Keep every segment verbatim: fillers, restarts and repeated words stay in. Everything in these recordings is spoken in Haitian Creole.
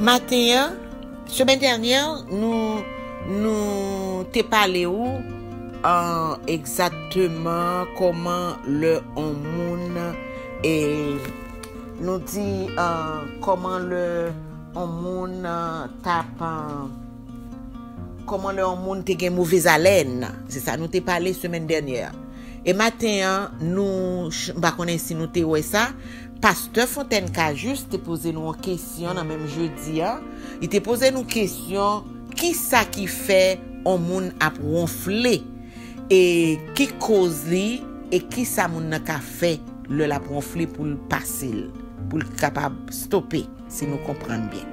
Maten an, semaine dernière, nou, nou te pale ou an egzakteman kòman lè on moun, e nou di, an, kòman lè on moun, an, t ap, an, kòman lè on moun te gen movez haleine. Se sa nou te pale semaine dernière. E maten an, nou, m pa konnen si nou te wè sa, Pastè Fontaine Cajuste te poze nou yon kesyon nan menm jedi a. Li te poze nou kesyon, kisa ki fè on moun ap wonfle? E ki koz li? E kisa moun nan ka fè lè l ap wonfle pou l pase l, pou l kapab stope, si nou konprann byen?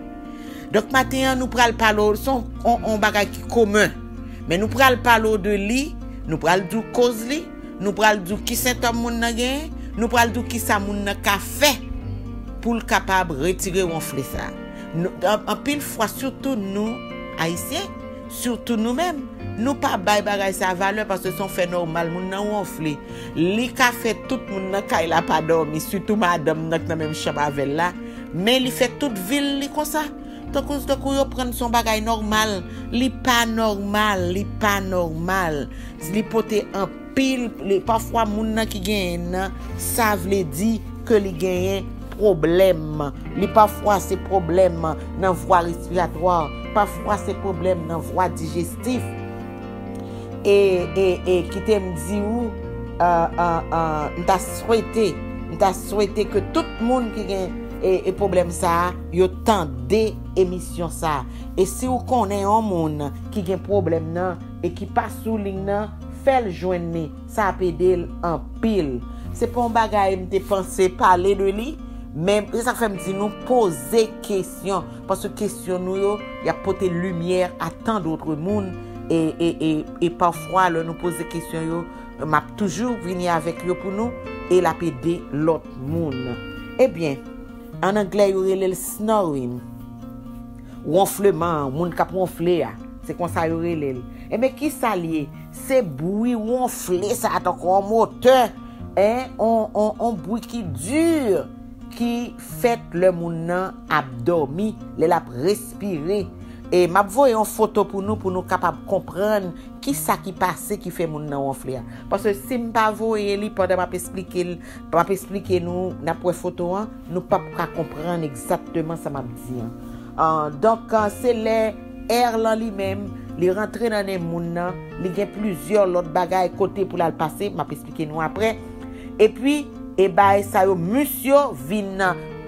Donk, maten an, nou pral pale w, se yon, yon, yon bagay ki komen. Men nou pral pale w de li, nou pral di w koz li, nou pral di w ki sentòm moun nan genyen, nou pral di w kisa moun nan ka fè pou l kapab retire wonfle sa. Nou, an-, anpil fwa, sitou nou, Ayisyen, sitou nou menm, nou pa bay bagay sa valè paske se yon fè nòmal, moun nan wonfle. Li ka fè tout moun nan kay la pa dòmi, sitou madanm nan k nan menm chanm avè l la, men li fè tout vi l li konsa. Tankou, tankou yo pran l se yon bagay nòmal. Li pa nòmal, li pa nòmal. Li pote anpil, li, pafwa moun nan ki genyen nan, sa vle di ke li genyen pwoblèm. Li pafwa se pwoblèm nan vwa respiratwa, pafwa se pwoblèm nan vwa dijestif. E, e, e kite m di ou, euh, euh, euh, m ta swete, m ta swete ke tout moun ki gen, e, e pwoblèm sa a, yo tande emisyon sa a. E si w konnen yon moun ki gen pwoblèm nan e ki pa sou liy nan, fè l jwenn li. Sa ap ede l anpil. Se pa yon bagay m te panse pale de li, men se sa k fè m di nou poze kesyon, paske kesyon nou yo, y ap pote limyè a tan dòt moun, e, e, e, e pafwa, lè nou poze kesyon yo, m ap toujou vini avèk yo pou nou, e l ap ede lòt moun. Ebyen, an anglè, yo rele l snoring. Wonfleman, moun k ap wonfle a, se konsa yo rele l. Ebyen, kisa l ye? Se bri wonfle sa a, tankou yon motè, en, on, on, on bri ki di, ki fèt lè moun nan ap dòmi, lè l ap respire. E m ap voye yon foto pou nou, pou nou kapab konprann kisa ki pase ki fè moun nan wonfle a. Paske si m pa voye li pandan m ap esplike l, m ap esplike nou, n ap wè foto an, nou p ap ka konprann egzakteman sa m ap di an. Ah, donk, ah, se lè air lan li menm, li rantre nan nen moun nan, li gen plizyè lòt bagay kote pou l al pase, m ap esplike nou apre. Epi, e bagay sa yo, mis yo vin,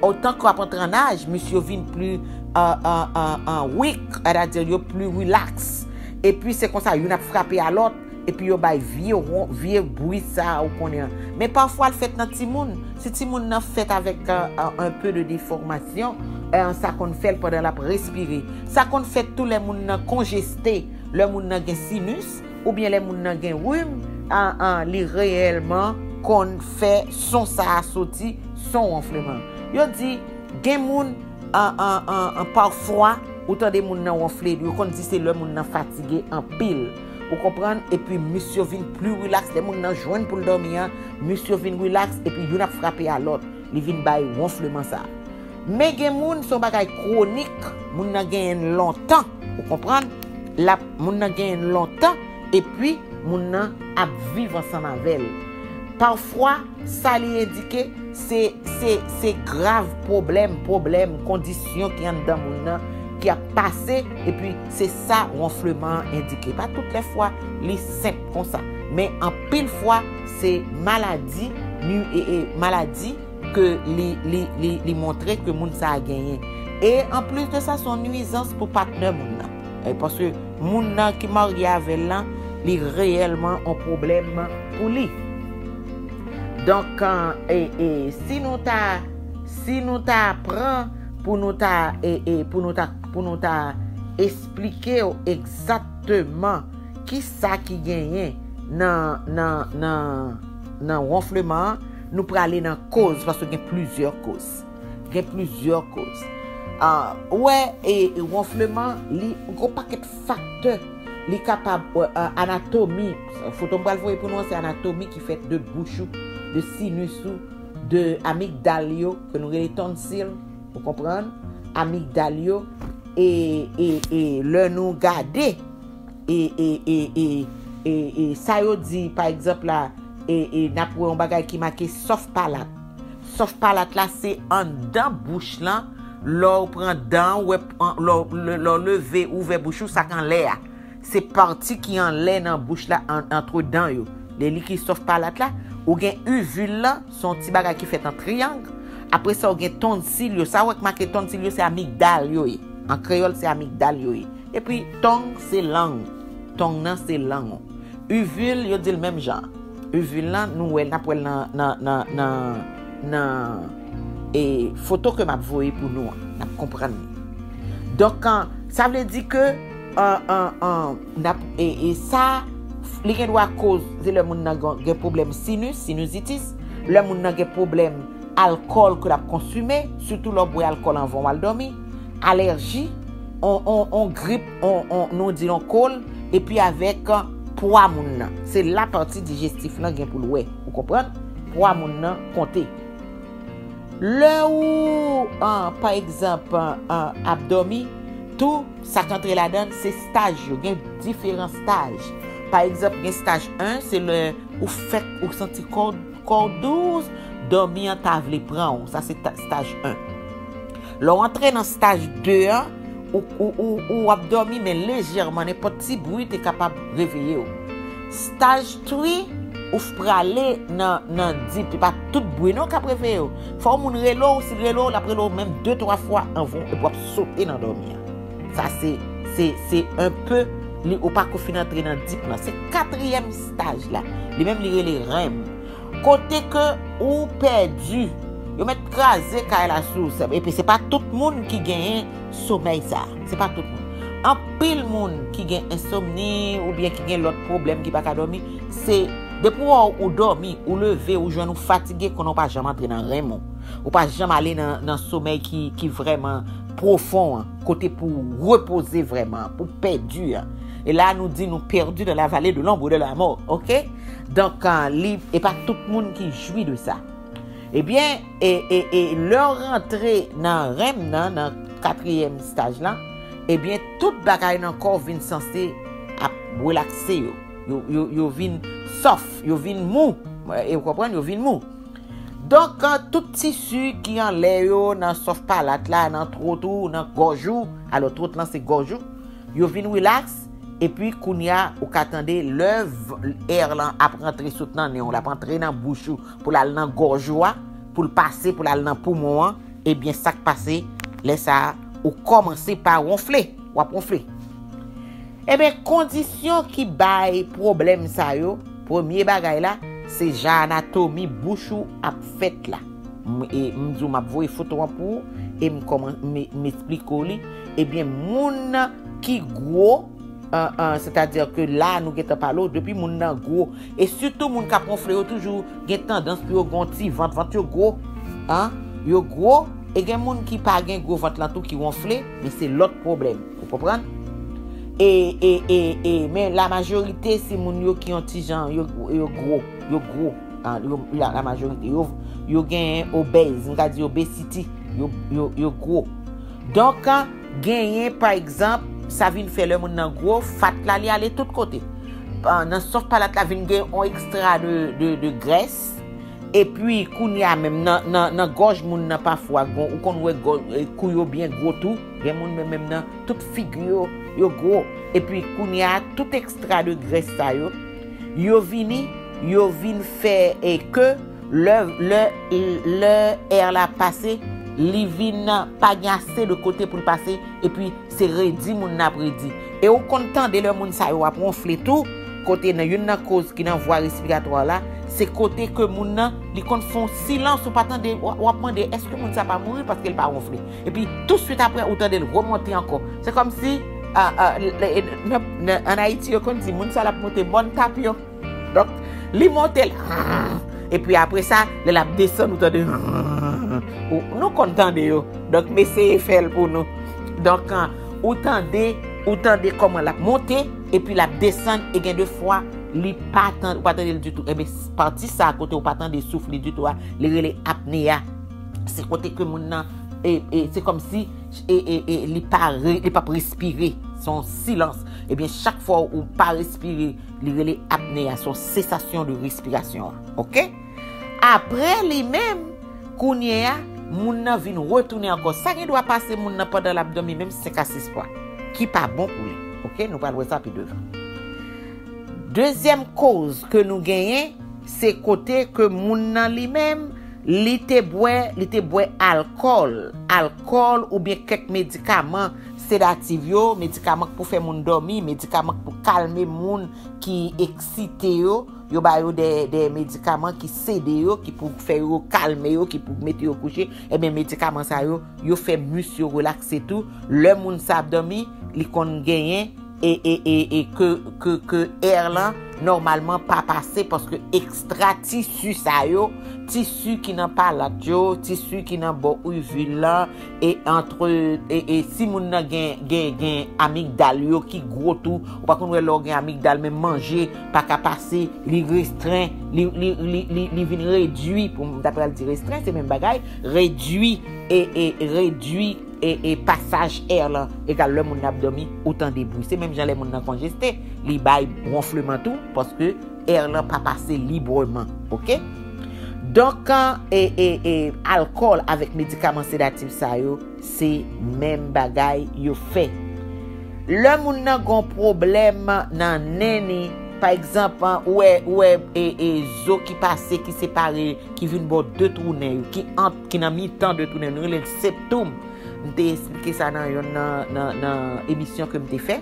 otan ke w ap antre an aj, mis yo vin pli, ah, ah, ah, ah, weak, sètadi yo pli relax. Epi se konsa, youn ap frape a lòt, epi yo bay vye won, vye bri sa a ou konnen an. Men pafwa l fèt nan timoun. Si timoun nan fèt avèk, euh, euh, un peu de déformation, euh, sa konn fè l pandan l ap respire. Sa konn fèt tou lè moun nan konjeste, lè moun nan gen sinus, oubyen lè moun nan gen rim, an, an, li reyèlman konn fè son sa a soti, son wonfleman. Yo di, gen moun, an, an, an, an, pafwa, ou tande moun nan wonfle, yo konn di se lè moun nan fatige anpil. Ou konprann? Epi mis yo vin pli rilaks. Lè moun nan jwenn pou l dòmi an, mis yo vin rilaks, epi youn ap frape a lòt. Li vin bay wonfleman sa a. Men gen moun, se yon bagay kwonik, moun nan genyen l lontan. Ou konprann? L ap, moun nan genyen l lontan, epi moun nan ap viv ansanm avè l. Pafwa, sa li endike, se, se, se grav pwoblèm, pwoblèm, kondisyon ki anndan moun nan ki ap pase, epi se sa wonfleman an endike. Pa tout lè fwa li senp konsa, men anpil fwa se maladi, ni, e, e, maladi ke li, li, li, li montre ke moun sa a genyen. E anplis de sa, se yon nwizans pou patnè moun nan. E paske moun nan ki marye avè l lan, li reyèlman yon pwoblèm pou li. Donk, e, e, si nou ta, si nou ta pran pou nou ta, e, e, pou nou ta, pou nou ta esplike w egzakteman kisa ki genyen nan, nan, nan, nan wonfleman an, nou prale nan koz, paske gen plizyè koz. Gen plizyè koz. Ah, ou wè, e, e wonfleman, li, gon pakèt faktè. Li kapab, euh, euh, anatomi. Foto m pral voye pou nou an, se anatomi ki fèt de bouch ou, de sinus ou, de amigdal yo, ke nou rele tonsil, ou konprann? amigdal yo, e, e, e lè nou gade, e, e, e, e, e, e sa yo di, pa egzanp la, e, e n ap wè yon bagay ki make soft palate. Soft palate la, se anndan bouch lan, lè w pran dan, w, lè, lè, lè w leve, ouvè bouch ou, sa k anlè a. Se pati ki anlè nan bouch la, an, antre dan yo. Lè li ki soft palate la, ou gen uvil lan, se yon ti bagay ki fèt an triyang. Apre sa, ou gen tonsil yo. Sa w wè k make tonsil yo, se amigdal yo ye. An kreyòl, se amigdal yo ye. Epi, tong, se lang. Tong nan, se lang ou. Uvil, yo di l menm jan. Uvil lan, nou wè l, n ap wè l nan, nan, nan, nan, nan, e, foto ke m ap voye pou nou an. N ap konprann li. Donk, an, sa vle di ke, an, an, an, n ap, e, e sa, li gen dwa koze lè moun nan gen, gen pwoblèm sinus, sinusitis, lè moun nan gen pwoblèm alkòl ke l ap konsime, sitou lè w bwè alkòl anvan w al dòmi, alèji, on, on, on grip, on, on, nou di l on kol, epi avèk, uh, pwa moun nan. Se la pati dijestif lan gen pou l wè, ou konprann? Pwa moun nan konte. Lè ou, uh, pa egzanp, uh, uh, ap dòmi, tou, sa k antre ladan l, se staj yo. Gen diferan staj. Pa egzanp, gen staj en, se lè ou fèk, ou santi kò w kò w douz, dòmi an ta vle pran w. Sa se ta, staj en. Lè w antre nan staj de an, ou, ou, ou, ou ap dòmi, men lejèman, nenpòt ti bri te kapab reveye w. Staj three, ou prale nan, nan deep, e pa tout bri non k ap reveye w. Fò moun rele w, si l rele w, l ap rele w menm de, twa fwa anvan w, epi w ap sote nan dòmi an. Sa se, se, se un peu, li, ou pako fin antre nan deep lan. Se katriyèm staj la. Li menm li rele rèm. Kote ke ou pèdi. Yo mèt kraze kay la sou ou. Epi se pa tout moun ki genyen somèy sa. Se pa tout moun. Anpil moun ki gen ensomni oubyen ki gen lòt pwoblèm ki pa ka dòmi, se depi w wè w dòmi, ou leve, ou jwenn ou fatige, konnen w pa janm antre nan rèm ou. Ou pa janm ale nan, nan somèy ki, ki vrèman pwofon an, kote pou w repoze vrèman, pou w pèdi an. E la nou di nou pèdi dans la vallée de l'ombre de la mort, oke? Donk, ah, li, e pa tout moun ki jwi de sa. Ebyen, e, e, e lè w rantre nan rèm nan, nan katriyèm staj lan, ebyen, tout bagay nan kò w vin sanse ap relakse yo. Yo, yo, yo vin soft, yo vin mou. E w konprann, yo vin mou. Donk, tout tisi ki anlè yo, nan soft palate la, nan twòt ou, nan gòj ou, alò twòt lan se gòj ou, yo vin rilaks, epi kounye a, ou ka tande lè v-, air lan ap rantre sot nan nen w, l ap antre nan bouch ou, pou l al nan gòj ou a, pou l pase, pou l al nan poumon an, ebyen, sa k pase, lè sa a, ou kòmanse pa wonfle, w ap wonfle. Ebyen, kondisyon ki bay pwoblèm sa yo, premye bagay la, se jan anatomi bouch ou ap fèt la. M, e, m di w m ap voye foto an pou ou, e m kòman, m, m eksplike w li. Ebyen, moun ki gwo, an, an, sètadi ke la, nou gentan pale w, depi moun nan gwo, e sitou moun k ap wonfle yo toujou gen tandans pou yo gen yon ti vant, vant yo gwo, an, yo gwo, e gen moun ki pa gen gwo vant lan tou ki wonfle, men se lòt pwoblèm, ou konprann? E, e, e, e, men la majorite se moun yo ki yon ti jan, yo, yo gwo, yo gwo, an, yo, la, la majorite, yo, yo gen obèz, m ka di obesity, yo, yo, yo gwo. Donk, genyen, pa egzanp, sa vin fè lè moun nan gwo, fat la, li ale tout kote. Ah, nan soft palate la, vin gen yon ekstra de, de, de grès. Epi, kounye a menm, nan, nan, nan gòj moun nan, pafwa, gon, ou konn wè gò-, eh, kou yo byen gwo tou. Gen moun menm, menm nan, tout figi yo, yo gwo. Epi, kounye a, tout ekstra de grès sa yo, yo vini, yo vin fè, e ke lè, lè, lè air la pase, li vin pa gen ase de kote pou l pase, epi se redi moun nan ap redi. E ou konn tande lè moun sa yo ap wonfle tou, kote nan youn nan koz ki nan vwa respiratwa la, se kote ke moun nan, li konn fè yon silans, ou pa tande, w, w ap mande, èske moun sa pa mouri paske l pa wonfle? Epi, touswit apre, ou tande l remonte ankò. Se kòmsi, a, a, le, le, nan, nan, ann Ayiti, yo konn di, moun sa l ap monte mòn tapyon. Donk, li monte l. Epi apre sa, lè l ap desann, ou tande. Ou, nou konn tande yo. Donk, m eseye fè l pou nou. Donk, an, ou tande, ou tande kòman l ap monte, epi l ap desann, e gen de fwa, li pa tan-, ou pa tande l ditou. Ebyen, pati sa a kote ou pa tande souf li ditou a, li rele apne a. Se kote ke moun nan, e, e, se kòmsi e, e, e li pa re, li p ap respire. Se yon silans. Ebyen, chak fwa ou pa respire, li rele apne a, se yon sesasyon de respirasyon an. Oke? Apre li menm, kounye a, moun nan vin retounen ankò. Sa gen dwa pase moun nan pandan l ap dòmi, menm senk a sis fwa, ki pa bon pou li. Oke? Nou pral wè sa pi devan. Dezyèm koz ke nou genyen, se kote ke moun nan li menm, li te bwè, li te bwè alkòl. Alkòl oubyen kèk medikaman sedatif yo, medikaman k pou fè moun dòmi, medikaman k pou kalme moun ki eksite yo. Yo ba yo de, de medikaman ki sede yo, ki pou fè yo kalme yo, ki pou mete yo kouche. Ebyen, medikaman sa yo, yo fè mis yo relakse tou. Lè moun sa ap dòmi, li konn genyen e, e, e, e ke, ke, ke air lan nòmalman pa pase, paske ekstra tisi sa yo, tisi ki nan palat yo, tisi ki nan bò uvil lan, e antre, e, e si moun nan gen, gen, gen amigdal yo ki gwo tou, ou pa konn wè lè w gen amigdal, menm manje pa ka pase, li restren, li, li, li, li, li vin redui, pou m ta pral di restren, se menm bagay, redui, e, e redui e, e pasaj air lan, egal lè moun nan ap dòmi, ou tande bri. Se menm jan lè moun nan konjeste, li bay wonfleman tou, paske air lan pa pase libreman. Oke? Donk, e, e, e alkòl avèk medikaman sedatif sa yo, se menm bagay yo fè. Lè moun nan gon pwoblèm nan nen ni, pa egzanp, ou wè, ou wè, e, e zo ki pase, ki separe, ki vin bò de twou nen yo, ki ant, ki nan mitan de twou nen yo, nou rele l septum. M te eksplike sa nan yonn nan, nan, nan emisyon ke m te fè,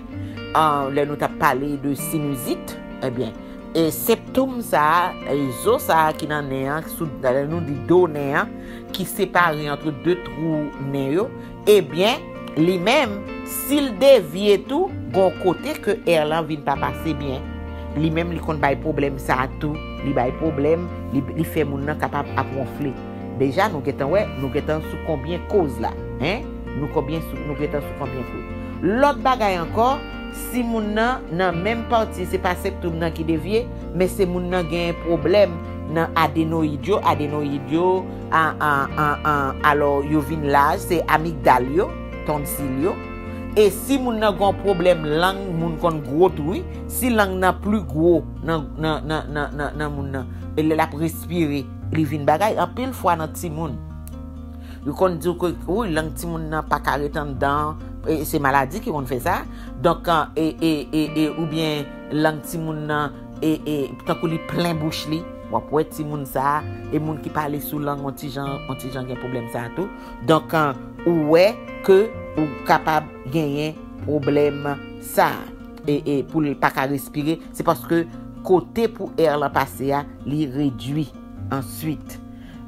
ah, lè nou t ap pale de sinizit. Ebyen, e septum sa a, e zo sa a ki nan nen an, sou, lè nou di do nen an, ki separe ant de twou nen yo, ebyen, li menm, si l devye tou, gon kote ke air lan vin pa pase byen. Li menm, li konn bay pwoblèm sa a tou. Li bay pwoblèm, li, li fè moun nan kapab ap wonfle. Deja, nou gentan wè, nou gentan sou konbyen koz la, en? Nou konbyen sou, nou gentan sou konbyen koz. Lòt bagay ankò, si moun nan nan menm pati, se pa septum nan ki devye, men se moun nan gen pwoblèm nan adenoyid yo, adenoyid yo, a, a, a, a, alò, yo vin laj, se amigdal yo, tonsil yo. E si moun nan gon pwoblèm lang, moun konn gwo tou, wi. Si lang nan pli gwo nan, nan, nan, nan, nan, nan moun nan, e lè l ap respire, li vin bagay, anpil fwa nan timoun. Yo konn di w ke, wi, lang timoun nan pa ka ret anndan, e se maladi ki konn fè sa. Donk, e, e, e, e, oubyen lang timoun nan, e, e, tankou li plen bouch li, w ap wè timoun sa a, e moun ki pale sou lang, yon ti jan, yon ti jan gen pwoblèm sa a tou. Donk, ou wè ke ou kapab genyen pwoblèm sa a. E, e pou l pa ka respire, se paske kote pou air lan pase a, li redui answit.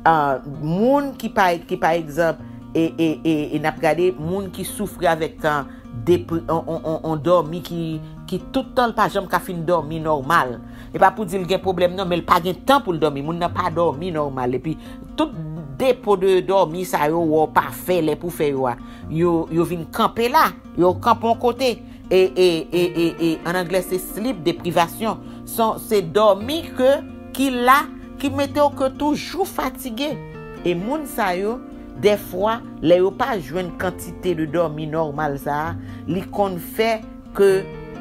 Ah, moun ki pa, ki pa egzanp, e, e, e, e n ap gade moun ki soufri avèk, ah, depri-, on, on, on, on dòmi ki, ki tout tan l pa janm ka fin dòmi nòmal. E pa pou di l gen pwoblèm non, men l pa gen tan pou l dòmi. Moun nan pa dòmi nòmal. Epi tout depo de dòmi sa yo wè w pa fè lè pou fè yo a, yo, yo vin kanpe la. Yo kanpe yon kote. E, e, e, e, e, an anglè, se sleep deprivation. Se, se dòmi ke, ki la, ki mete w ke toujou fatige. E moun sa yo, dèfwa, lè yo pa jwenn kantite de dòmi nòmal sa a, li konn fè ke,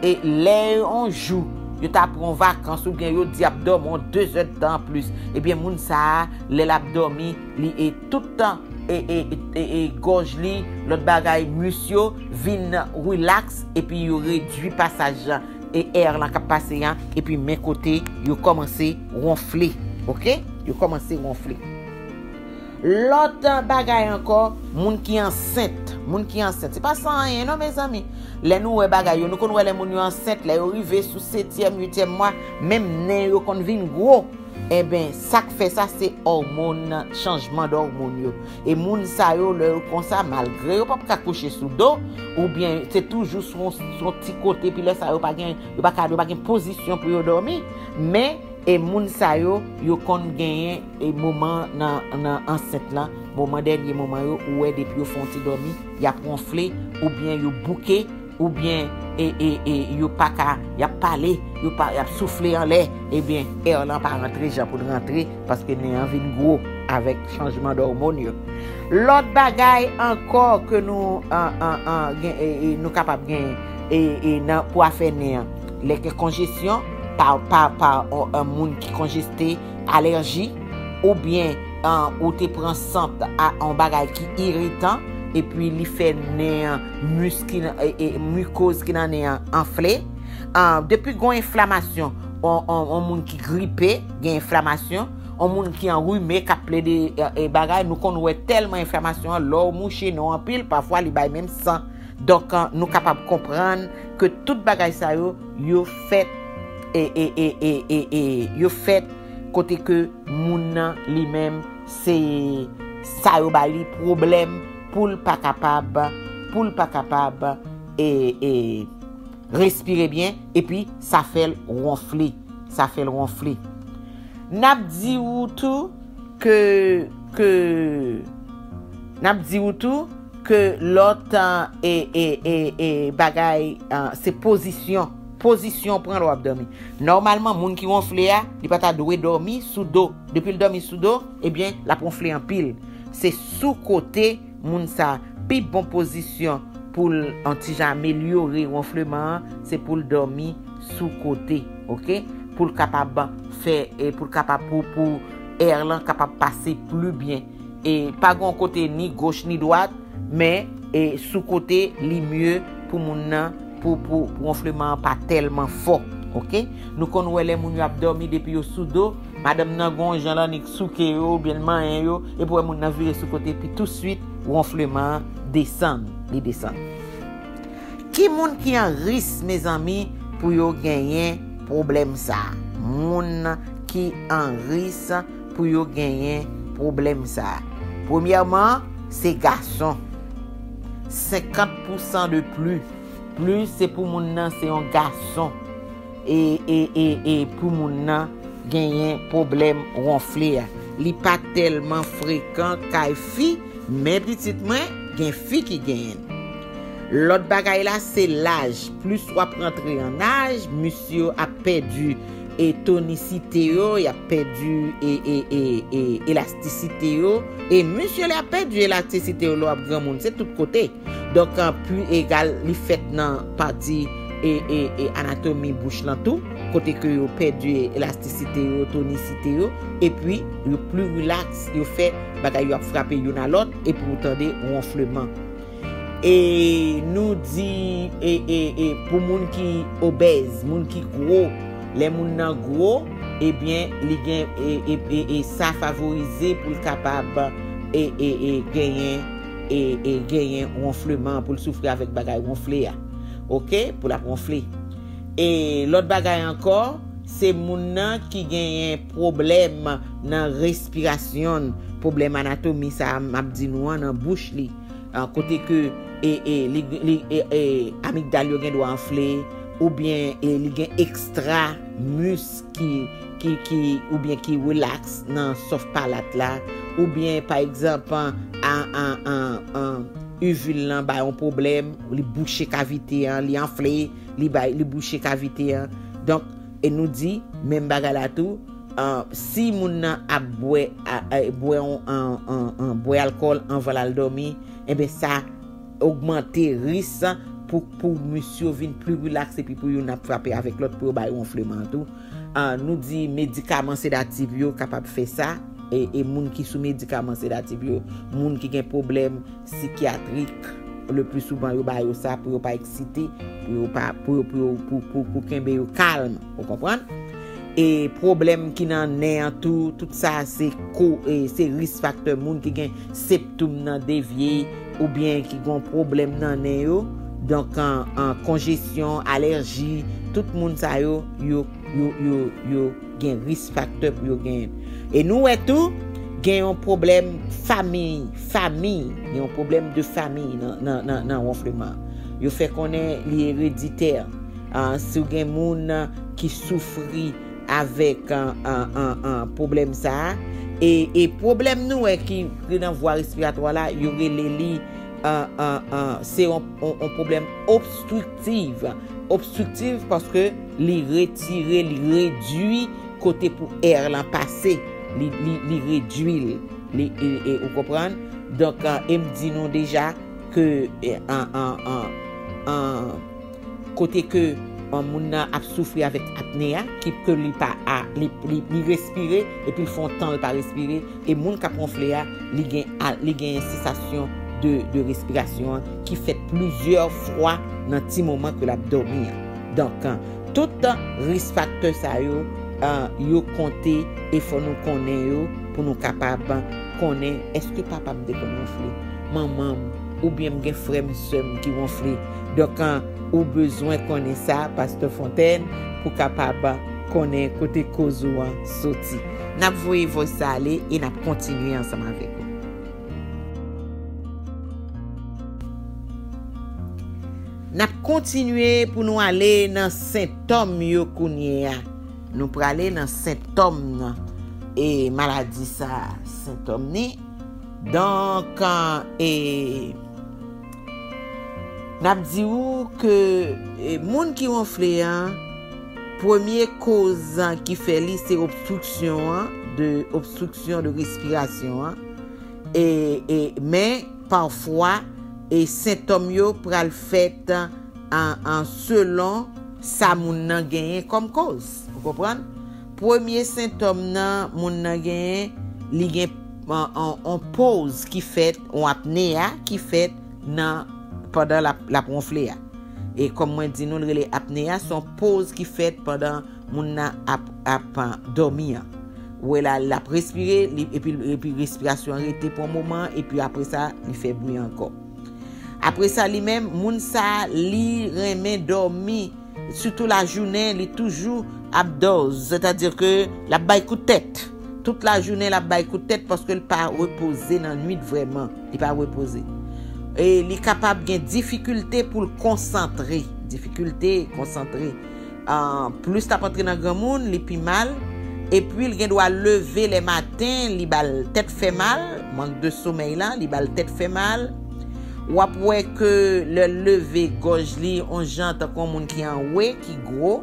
e lè yon jou, yo ta pran vakans oubyen yo di ap dòmi yon de zè tan plis, ebyen, moun sa a, lè l ap dòmi, li e tout tan, e, e, e, e gòj li, lòt bagay, mis yo vin rilaks, epi yo redui pasaj e air lan k ap pase an, epi men kote yo kòmanse wonfle. Oke? Yo kòmanse wonfle. Lòt bagay ankò, moun ki ansent. Moun ki ansent. Se pa san anyen non, mezanmi. Lè nou wè bagay yo, nou konn wè lè moun yo ansent, lè yo rive sou setyèm, uityèm mwa, menm nen yo konn vin gwo. Enben, sa k fè sa, se òmòn, chanjman dòmòn yo. E moun sa yo, lè yo konsa, malgre yo p ap ka kouche sou do, oubyen se toujou sou yon, sou yon ti kote, epi lè sa yo pa gen, yo pa ka, yo pa gen pozisyon pou yo dòmi, men, e moun sa yo, yo konn genyen, e moman nan, nan ansent lan, moman dènye moman yo, ou wè depi yo fè yon ti dòmi, y ap wonfle, oubyen yo bouke, oubyen, e, e, e, yo pa ka, y ap pale, yo pa, y ap soufle anlè, ebyen, air lan pa rantre jan pou l rantre, paske nen an vin gwo. avèk chanjman dòmòn yo. Lòt bagay ankò ke nou, an, an, an, gen, e, e, nou kapab gen e, e, nan, pou afè nen an, lè gen konjesyon, pa, pa, pa on, on moun ki konjeste, alèji, oubyen an, ou te pran sant a on bagay ki iritan, epi li fè nen an, mis ki nan, e, e, mikoz ki nan nen an anfle. An, depi gon enflamasyon, on, on, on moun ki gripe, gen enflamasyon, on moun ki anrime, k ap plede e, e, bagay, nou konn wè tèlman enflamasyon an, lè w mouche nen w anpil, pafwa li bay menm san. Donk, an, nou kapab konprann ke tout bagay sa yo, yo fèt, e, e, e, e, e, e, yo fèt kote ke moun nan li menm, se sa yo ba li pwoblèm pou l pa kapab, pou l pa kapab, e, e, respire byen, epi sa fè l wonfle. Sa fè l wonfle. N ap di ou tou ke, ke, n ap di ou tou ke lòt, e, e, e, e, bagay, e, se pozisyon. Pozisyon w pran lè w ap dòmi. Nòmalman, moun ki wonfle a, li pa ta dwe dòmi sou do. Depi l dòmi sou do, ebyen, l ap wonfle anpil. Se sou kote moun sa pi bon pozisyon pou l on ti jan amelyore wonfleman an, se pou l dòmi sou kote, oke? Pou l kapab fè, e pou l kapab, pou, pou air lan kapab pase pli byen. E pa gen yon kote ni goch ni dwat, men, e sou kote, li mye pou moun nan, pou, pou, pou wonfleman an pa tèlman fò, oke? Nou konn wè lè moun yo ap dòmi depi yo sou do, madanm nan gon jan l annik souke yo, oubyen l manyen yo, epi w wè moun nan vire sou kote, epi touswit, wonfleman an desann, li desann. Ki moun ki an ris, mezanmi, pou yo genyen pwoblèm sa a? Moun ki an ris pou yo genyen pwoblèm sa a. Premyèman, se gason. Senkant pousan de pli. Pli se pou moun nan se yon gason. E, e, e, e pou moun nan genyen pwoblèm wonfle a. Li pa tèlman frekan kay fi, men pitit mwen, gen fi ki genyen l. Lòt bagay la, se laj. Plis w ap rantre an aj, mis yo ap pèdi e tonisite yo, y ap pèdi e, e, e, e elastisite yo. E mis yo, lè y ap pèdi elastisite yo, lè w ap granmoun, se tout kote. Donk, an, pli egal, li fèt nan pati e, e, e anatomi bouch lan tou, kote ke yo pèdi elastisite yo, tonisite yo, epi yo pli rilaks, yo fè bagay yo ap frape youn a lòt, epi ou tande wonfleman. E nou di, e, e, e, pou moun ki obèz, moun ki gwo, lè moun nan gwo, ebyen, li gen, e, e, e, e sa favorize pou l kapab, e, e, e, genyen, e, e, genyen wonfleman, pou l soufri avèk bagay wonfle a. Oke? Pou l ap wonfle. E lòt bagay ankò, se moun nan ki genyen pwoblèm nan respirasyon, pwoblèm anatomi sa a m ap di nou an nan bouch li. Ah, kote ke, e, e, li, li, e, e, amigdal yo gen dwa anfle, oubyen, e, li gen ekstra mis ki, ki, ki, oubyen ki rilaks nan soft palate la, oubyen, pa egzanp, an, an, an, an, ivil lan bay yon pwoblèm, li bouche kavite an, li anfle, li bay, li bouche kavite an. Donk, e nou di, menm bagay la tou, ah, si moun nan ap bwè, a, a, bwè yon, an, an, an, bwè alkòl anvan l al dòmi, enben sa ogmante ris pou, pou mis yo vin pli rilaks epi pou youn ap frape avèk lòt pou yo bay wonfleman an tou. Ah, nou di medikaman sedatif yo kapab fè sa, e, e moun ki sou medikaman sedatif yo, moun ki gen pwoblèm sikyatrik, le pli souvan yo ba yo sa pou yo pa eksite, pou yo pa, pou yo, pou yo, pou, pou, pou kenbe yo kalm, ou konprann? E pwoblèm ki nan nen an tou, tout sa se ko, e se ris faktè moun ki gen septom nan devye, oubyen ki gen pwoblèm nan nen yo. Donk, an, an konjesyon, alèji, tout moun sa yo, yo, yo, yo, yo gen ris faktè pou yo genyen. E nou wè tou, gen yon pwoblèm famiy, famiy, gen yon pwoblèm de famiy nan, nan, nan, nan wonfleman. Yo fè konnen li ereditè. Ah, si w gen moun ki soufri avèk, ah, ah, ah, ah, pwoblèm sa a, e, e pwoblèm nou wè ki, ki nan vwa respiratwa la, yo rele li, ah, ah, ah, se yon, yon, yon pwoblèm obstriktif. Obstriktif paske li retire, li redwi kote pou air lan pase, li, li, li redwi l. Li, e, e, ou konprann? Donk, e, e m di nou deja ke, e, an, an, an, an, kote ke, e, moun nan ap soufri avèk apne a, ki, ke li pa a, li, li, li respire, epi l fè yon tan l pa respire, e moun k ap wonfle a, li gen, a, li gen sesasyon de, de respirasyon an, ki fèt plizyè fwa nan ti moman ke l ap dòmi an. Donk, tout risk faktè sa yo, e, yo konte e fò nou konnen yo pou nou kapab konnen èske papa m te konn wonfle, manman m, oubyen m gen frè m, sè m ki wonfle. Donk, e, ou bezwen konnen sa, Pastè Fontaine, pou kapab konnen kote koze w an soti. N ap voye voice sa ale e n ap kontinye ansanm avèk ou. N ap kontinye pou nou ale nan sentòm yo kounye a. Nou prale nan sentòm nan. E maladi sa, sentòm ni. Donk, e, n ap di ou ke, e, moun ki wonfle an, premye koz ki fè li se obstriksyon an, de obstriksyon de respirasyon an. E, e, men, pafwa, e, sentòm yo pral fèt an, an selon sa moun nan genyen kòm koz. Ou konprann? Premye sentòm nan moun nan genyen, li gen, an, an, an poz ki fèt, yon apne a ki fèt nan, pandan l ap, l ap wonfle a. E kòm mwen di nou, l rele apne a, se yon poz ki fèt pandan moun nan ap, ap, a, dòmi an. Ou wè la, l ap respire, li, epi, epi respirasyon an rete pou yon moman, epi apre sa, li fè bri ankò. Apre sa, li menm, moun sa, li renmen dòmi, sitou lajounen, li toujou ap doze, sètadi ke l ap bay kout tèt. Tout lajounen, l ap bay kout tèt paske l pa repoze nan nwit vrèman. Li pa repoze. E li kapab gen difikilte pou l konsantre. Difikilte konsantre. Ah, plis l ap antre nan granmoun, li pi mal. Epi l gen dwa leve lè maten, li ba l tèt fè mal, mank de somèy la, li ba l tèt fè mal. W ap wè ke lè l leve, gòj li on jan tankou yon moun ki anwe, ki gwo.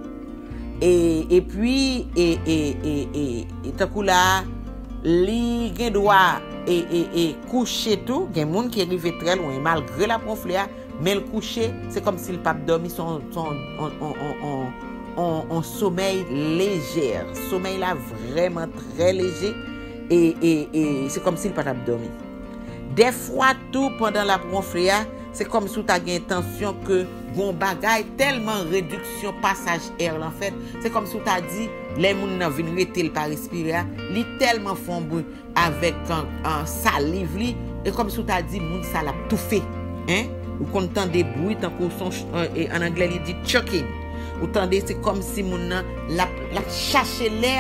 E, epi, e, e, e, e, e tankou la, li gen dwa, e, e, e, kouche tou. Gen moun ki rive trè lwen, malgre l ap wonfle a, men l kouche, se kòmsi l p ap dòmi, se on, se on, on, on, on, on, on, on somèy lejè. Somèy la vrèman trè leje, e, e, e se kòmsi l pa t ap dòmi. Dèfwa tou, pandan l ap wonfle a, se kòmsi w ta gen entansyon ke gon bagay, tèlman rediksyon pasaj è lan fèt, se kòmsi w ta di, lè moun nan vin rete, l pa respire a, li tèlman fè on bri avèk, an, an saliv li, e kòmsi w ta di moun sa l ap toufe. Hein? Ou konn tande bri tankou son, e, an anglè li di choking. Ou tande se kòmsi moun nan l ap, l ap chache lè,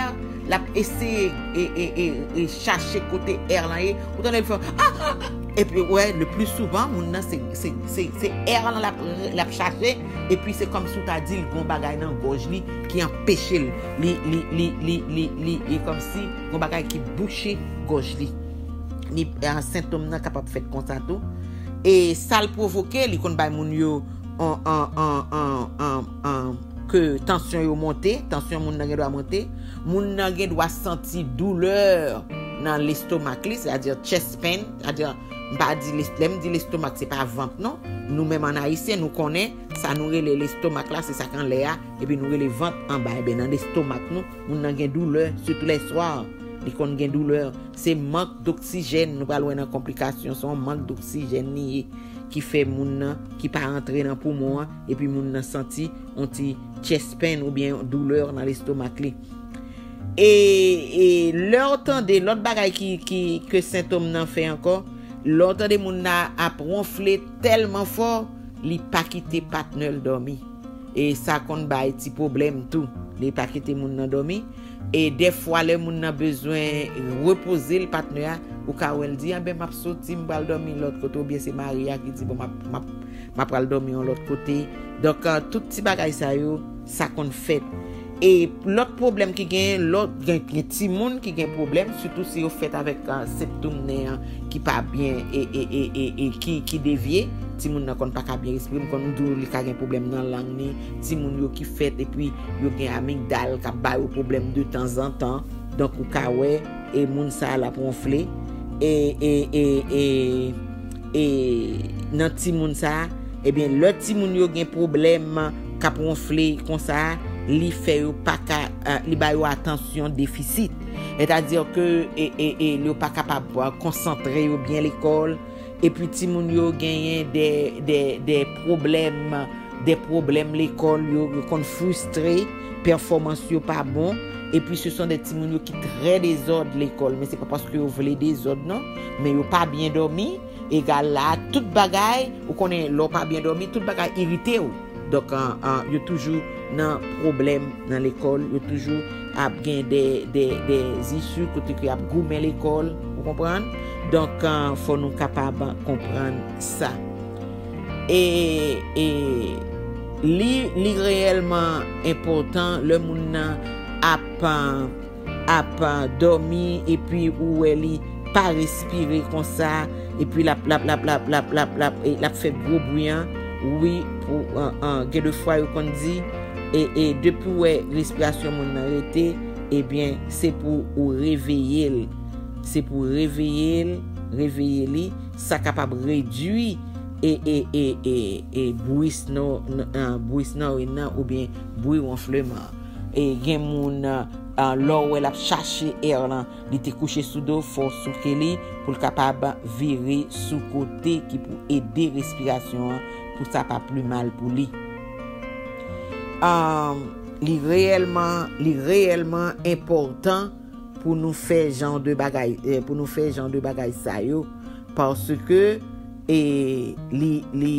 l ap eseye e, e, e, e chache kote è lan ye. Ou tande l fè, ah, ah, ah. Epi, wè, le pli souvan, moun nan se, se, se, se è lan l ap, l ap chache. Epi se kòmsi w ta di l gon bagay nan gòj li ki anpeche l. Li, li, li, li, li, li, e kòmsi gon bagay ki bouche gòj li. Li, e, sentòm nan kapab fèt konsa tou. E sa l pwovoke, li konn bay moun yo an, an, an, an, an, an, ke tansyon yo monte, tansyon moun nan gen dwa monte. Moun nan gen dwa santi doulè nan lestomak li, sètadi chest pain, sètadi, m pa di les-, lè m di lestomak, se pa vant non. Nou menm an ayisyen, nou konnen sa nou rele lestomak la, se sa k anlè a, epi nou rele vant anba. Ebyen, nan lestomak nou, moun nan gen doulè, sitou lèswa, li konn gen doulè. Se mank doksijèn, nou pral wè nan konplikasyon, se yon mank doksijèn li ye, ki fè moun nan, ki pa antre nan poumon an, epi moun nan santi yon ti chest pain oubyen doulè nan lestomak li. E, e lè w tande, lòt bagay ki, ki, ke sentòm nan fè ankò, lè w tande moun nan ap wonfle tèlman fò, li pa kite patnè l dòmi. E sa konn bay ti pwoblèm tou. Li pa kite moun nan dòmi. E dèfwa, lè moun nan bezwen repoze l, patnè a, ou ka wè l di, "Anben, m ap soti, m pral dòmi lòt kote," oubyen se mari a ki di, "Bon, m ap, m ap, m ap pral dòmi yon lòt kote." Donk, e, tout ti bagay sa yo, sa konn fèt. E lòt pwoblèm ki genyen, lòt, gen, gen timoun ki gen pwoblèm, sitou si yo fèt avèk, e, sentòm nen an ki pa byen e, e, e, e, e ki, ki devye. Timoun nan konn pa ka byen eksprime, m konn di w li ka gen pwoblèm nan lang ni. Timoun yo ki fèt epi yo gen amigdal k ap ba yo pwoblèm de tanzantan. Donk, ou ka wè, e moun sa a l ap wonfle. e, e, e, e, e nan timoun sa, ebyen, lè timoun yo gen pwoblèm k ap wonfle konsa, li fè yo pa ka, eh, li ba yo atansyon defisit. Sètadi ke, e, e, e, yo pa kapab, eh, konsantre yo byen lekòl. Epi timoun yo genyen de, de, de pwoblèm, de pwoblèm lekòl, yo, yo konn fristre, pèfòmans yo pa bon. Epi se son de timoun yo ki trè dezòd lekòl, men se pa paske yo vle dezòd non, men yo pa byen dòmi, egal la, tout bagay, ou konnen lè w pa byen dòmi, tout bagay irite w. Donk, an, an, yo toujou nan pwoblèm nan lekòl, yo toujou ap gen de, de, de isi kote ke y ap goumen lekòl, ou konprann? Donk, an, fò nou kapab konprann sa. E, e li, li reyèlman enpòtan lè moun nan ap, an, ap, ah, dòmi, epi ou wè li pa respire konsa, epi l ap, l ap, l ap, l ap, l ap, l ap, l ap, e, l ap fè gwo bri an. Wi, pou, an, an, gen de fwa yo konn di, e, e, depi w wè respirasyon moun nan rete, ebyen, se pou ou reveye l. Se pou reveye l, reveye li, sa kapab redui, e, e, e, e, e, bri snor-, n-, an, bri snoring nan, oubyen bri wonfleman. E gen moun, an, lè w wè l ap chache air lan, li te kouche sou do, fò w souke li pou l kapab vire sou kote ki pou ede respirasyon an, pou sa pa pli mal pou li. An, li reyèlman, li reyèlman enpòtan pou nou fè jan de bagay, eh, pou nou fè jan de bagay sa yo, paske, e, li, li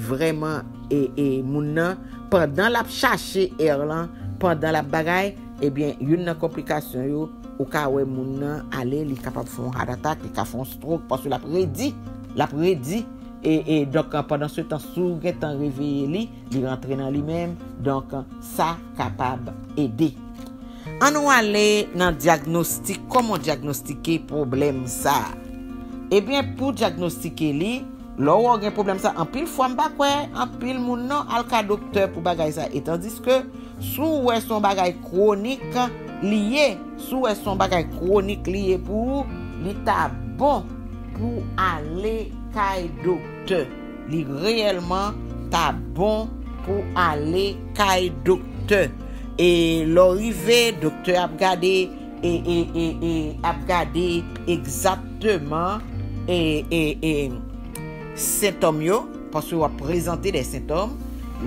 vrèman, e, e, moun nan, pandan l ap chache air lan, pandan l ap bagay, ebyen, youn nan konplikasyon yo, ou ka wè moun nan ale, li kapab fè yon heart attack, li ka fè yon stroke, paske l ap redi, l ap redi, e, e, donk, pandan se tan, si w gentan reveye li, li rantre nan li menm, donk, sa kapab ede. Ann nou ale nan dyagnostik, kòman w dyagnostike pwoblèm sa a? Ebyen, pou dyagnostike li, lè w wè w gen pwoblèm sa, anpil fwa m pa kwè anpil moun non al ka doktè pou bagay sa, etandiske si w wè se yon bagay kwonik li ye, si w wè se yon bagay kwonik li ye pou ou, li ta bon pou w ale kay doktè. Li reyèlman ta bon pou ale kay doktè. E lè w rive, doktè ap gade, e, e, e, e, ap gade egzakteman, e, e, e, sentòm yo, paske w ap prezante de sentòm.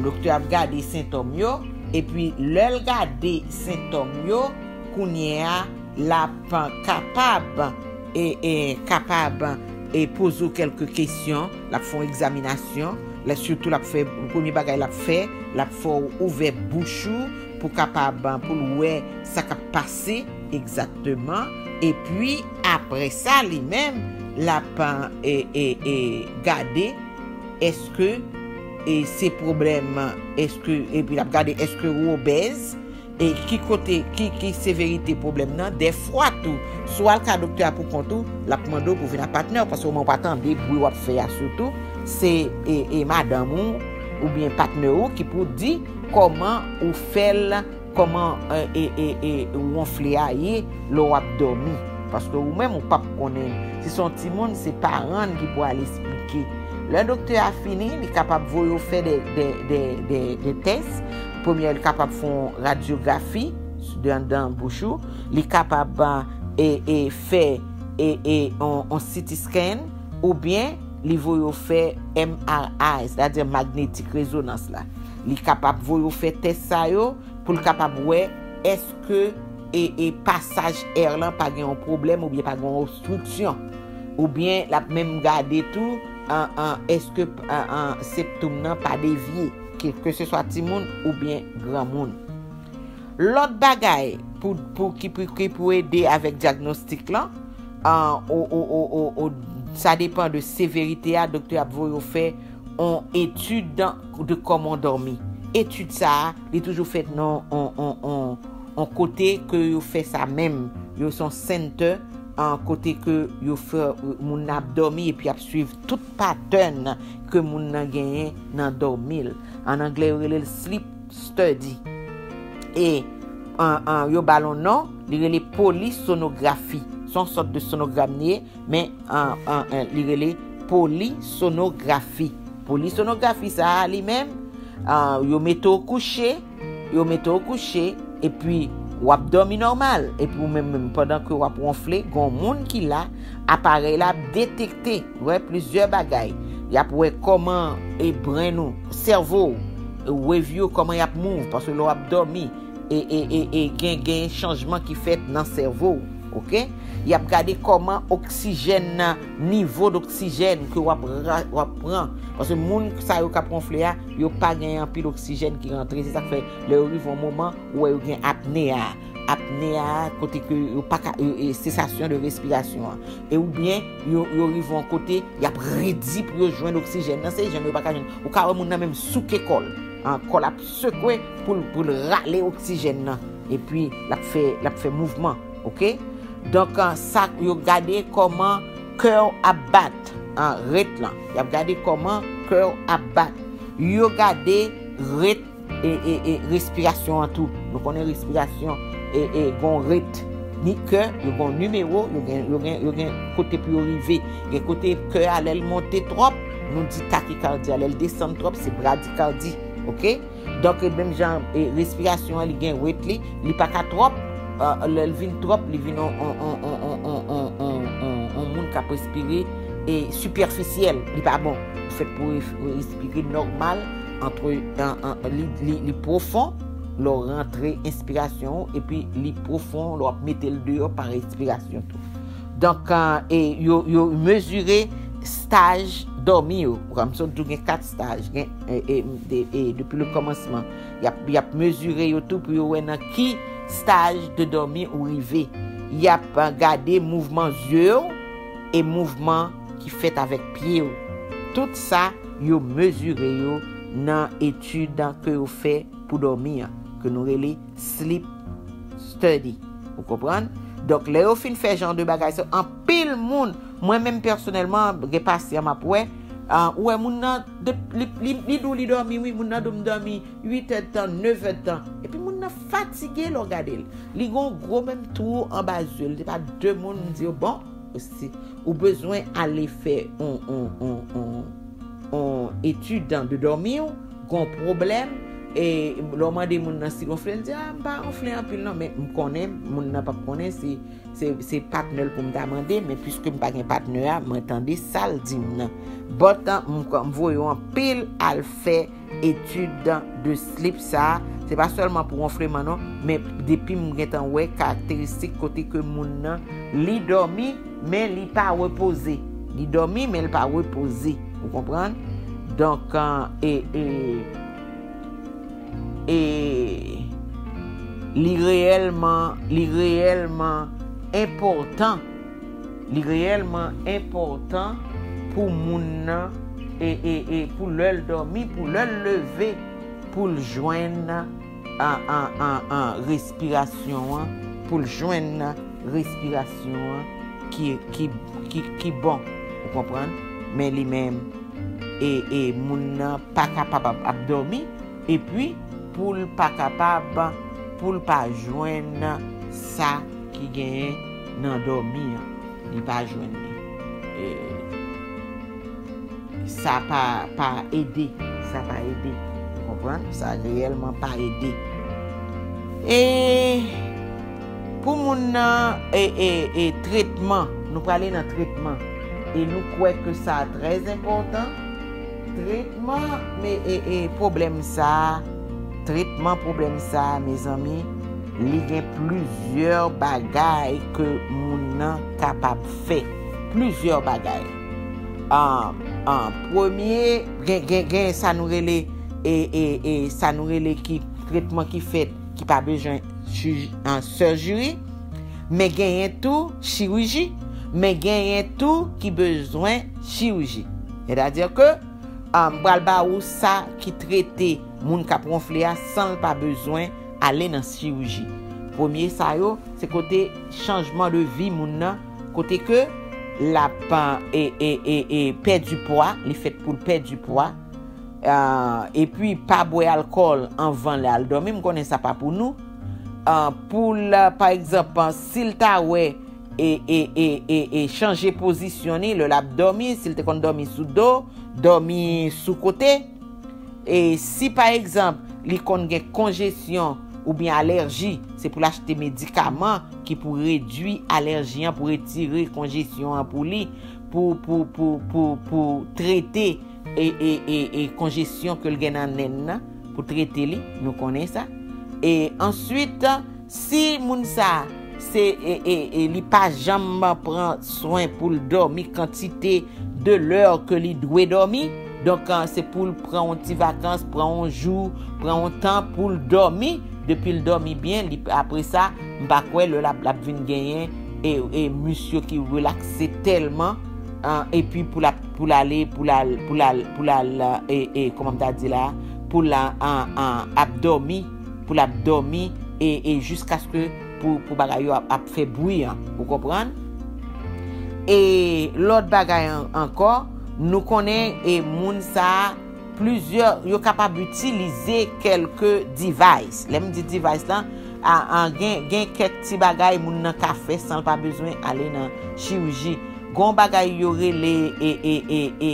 Doktè ap gade sentòm yo, epi lè l gade sentòm yo, kounye a, l ap kapab, e, e, kapab, e, poze w kèlke kesyon, l ap fè yon egzaminasyon, la, sitou l ap fè, premye bagay l ap fè, l ap fè w ouvè bouch ou pou kapab, pou l wè sa k ap pase egzakteman, epi apre sa, li menm, l ap, e, e, e, gade èske, e, se pwoblèm, èske, epi l ap gade èske ou obèz, e ki kote, ki, ki severite pwoblèm nan. Dèfwa tou, si w al ka doktè a pou kont ou, l ap mande w pou vin ak patnè w, paske ou menm w pa tande bri w ap fè a sitou, se, e, e madanm ou oubyen patnè ou ki pou di kòman ou fè l, kòman, e, e, e, e, wonfle a ye lè w ap dòmi. Paske ou menm ou p ap konnen. Si se yon timoun, se paran l ki pou al esplike. Lè doktè a fini, li kapab voye w fè de, de, de, de, de tès. Premye, li kapab fè yon radyografi de anndan bouch ou. Li kapab, e, e, fè, e, e, yon, yon C T scan, oubyen li voye w fè M R I, sètadi magnetic resonance la. Li kapab voye w fè tès sa yo pou l kapab wè èske, e, e pasaj air lan pa gen yon pwoblèm oubyen pa gen yon obstriksyon. Oubyen l ap menm gade tou, an, an, èske, an, an, septom nan pa devye, ke, keseswa timoun oubyen granmoun. Lòt bagay pou, pou ki, pou, ki pou ede avèk dyagnostik lan, an, o, o, o, o, o, sa depan de severite a, doktè ap voye w fè yon etid de kòman w dòmi. Etid sa a, li toujou fèt nan yon, yon, yon, yon kote ke yo fè sa menm. Yo se yon center, an, kote ke yo fè, moun nan ap dòmi epi ap swiv tout pattern ke moun nan genyen nan dòmi l. An anglè, yo rele l sleep study. E, an, an, yo ba l yon non, li rele polisonografi. Se yon sòt de sonogram li ye, men an, an, an, li rele polisonografi. Polisonografi sa a li menm, an, yo mete w kouche, yo mete w kouche, epi w ap dòmi nòmal. Epi ou menm, menm pandan ke w ap wonfle, gen yon moun ki la, aparèy la ap detekte, wè, plizyè bagay. Y ap wè kòman e brenn ou, sèvo w, wave yo, kòman y ap move, paske lè w ap dòmi, e, e, e, e gen, gen chanjman ki fèt nan sèvo w, oke? Y ap gade kòman oksijèn nan, nivo d oksijèn ke w ap ra-, w ap pran. Paske moun sa yo k ap wonfle a, yo pa gen anpil oksijèn ki rantre. Se sa k fè, lè yo rive yon moman, ou wè yo gen apne a. Apne a, kote ke yo pa ka, yo, e, sesasyon de respirasyon an. E oubyen, yo, yo rive yon kote, y ap redi pou yo jwenn oksijèn nan. Se jan yo pa ka jwenn. Ou ka wè moun nan menm souke kò l. An, kò l ap sekwe pou l, pou l rale oksijèn nan. Epi, l ap fè, l ap fè mouvman, oke? Donk, an, sa, yo gade kòman kè w ap bat, an, rit lan. Y ap gade kòman kè w ap bat. Yo gade rit, e, e, e, respirasyon an tou. Nou konnen respirasyon, e, e, gon rit. Ni kè, yo gon nimewo, yo gen, yo gen, yo gen kote pou yo rive. Gen kote kè a, lè l monte twòp, nou di takikadi a, lè l desann twòp, se bradikardi, oke? Donk, e menm jan, e, respirasyon an, li gen rit li, li pa ka twòp, e, lè l vin twòp, li vin on, on, on, on, on, on, on, on, on moun k ap respire, e, sipèfisyèl, li pa bon. Ou fèt pou res-, respire nòmal, antre, an, an, li, li, li pwofon, lè w rantre enspirasyon ou, epi li pwofon, lè w ap mete l deyò pa ekspirasyon tou. Donk, e, yo, yo mezire staj dòmi yo. Kòm m sot di w, gen kat staj. Gen, e, e, de, e, depi le kòmansman, y ap, y ap mezire yo tou pou yo wè nan ki staj de dòmi ou rive. Y ap, e, gade mouvman zye w e mouvman ki fèt avèk pye w. Tout sa, yo mezire yo nan etid ke yo fè pou dòmi an, ke nou rele sleep study. Ou konprann? Donk, lè yo fin fè jan de bagay sa, anpil moun, mwen menm pèsonèlman, gen pasyan m ap wè, a, ou wè moun nan, de, li, li, li di w li dòmi, wi, moun nan di w m dòmi uit èdtan, nèf èdtan. Epi moun nan fatige lè w gade l. Li gen yon gwo menm twou anba zye l. Se pa de moun m di yo, bon, si ou bezwen ale fè on, on, on, on, on etid de dòmi w, gen yon pwoblèm, e lè w mande moun nan si l wonfle, l di, a, m pa wonfle anpil non, men m konnen, moun nan p ap konnen, se, se, se patnè l pou m ta mande, men piske m pa gen patnè a, mwen tande sa l di m nan. But, m, m voye w anpil al fè etid de sleep sa, se pa sèlman pou wonfleman non, men depi m gentan wè karakteristik kote ke moun nan, li dòmi, men li pa repoze. Li dòmi, men li pa repoze. Ou konprann? Donk, e, e, e, li reyèlman, li reyèlman enpòtan. Li reyèlman enpòtan pou moun nan, e, e, e pou lè l dòmi, pou lè l leve, pou l jwenn an, an, an, an, respirasyon an, pou l jwenn respirasyon an ki, ki, ki, ki bon. Ou konprann? Men li menm, e, e moun nan pa kapab ap, ap dòmi, epi pou l pa kapab, pou l pa jwenn sa ki genyen nan dòmi an. Li pa jwenn li. E, sa pa, pa ede. Sa pa ede. Ou konprann? Sa reyèlman pa ede. E pou moun nan, e, e, e tretman, nou prale nan tretman. E nou kwè ke sa trè enpòtan. Tretman, men, e, e pwoblèm sa, tretman pwoblèm sa, mezanmi, li gen plizyè bagay ke moun nan kapab fè. Plizyè bagay. An, an premye, gen, gen, gen sa nou rele, e, e, e sa nou rele ki tretman ki fèt, ki pa bezwen chij-, an, surgery, men genyen tou chiriji, men genyen tou ki bezwen chiriji. Sètadi ke, a, m pral ba ou sa ki trete moun k ap wonfle a san l pa bezwen ale nan chiriji. Premye sa yo, se kote chanjman de vi moun nan, kote ke l ap, e, e, e, e, pèdi pwa, li fèt pou l pèdi pwa, a, epi pa bwè alkòl anvan l al dòmi, m konnen sa pa pou nou. A, pou l, pa egzanp, si l ta wè e, e, e, e, e chanje pozisyon li lè l ap dòmi, si l te konn dòmi sou do, dòmi sou kote. E si pa egzanp, li konn gen konjesyon oubyen alèji, se pou l achte medikaman ki pou redui alèji an, pou retire konjesyon an pou li, pou, pou, pou, pou, pou trete e, e, e, e konjesyon ke l gen nan nen nan, pou trete li, nou konnen sa. E answit, si moun sa, se, e, e, e, li pa janm pran swen pou l dòmi kantite de lè ke li dwe dòmi, donk, an, se pou l pran yon ti vakans, pran yon jou, pran yon tan pou l dòmi. Depi l dòmi byen, li, apre sa, m pa kwè lè l ap, l ap vin genyen e, e mis yo ki relakse tèlman, an, epi pou l ap, pou l ale, pou l al, pou l al, pou l al, e, e, kòman m ta di la, pou l a, an, an, ap dòmi, pou l ap dòmi, e, e jiskaske pou, pou bagay yo ap, ap fè bwi an, ou konprann? E lòt bagay an, ankò, nou konnen, e moun sa a, plizyè, yo kapab itilize kèlke device. Lè m di device la, a, a, gen, gen kèk ti bagay moun nan ka fè san l pa bezwen ale nan chiriji. Gon bagay yo rele, e, e, e, e,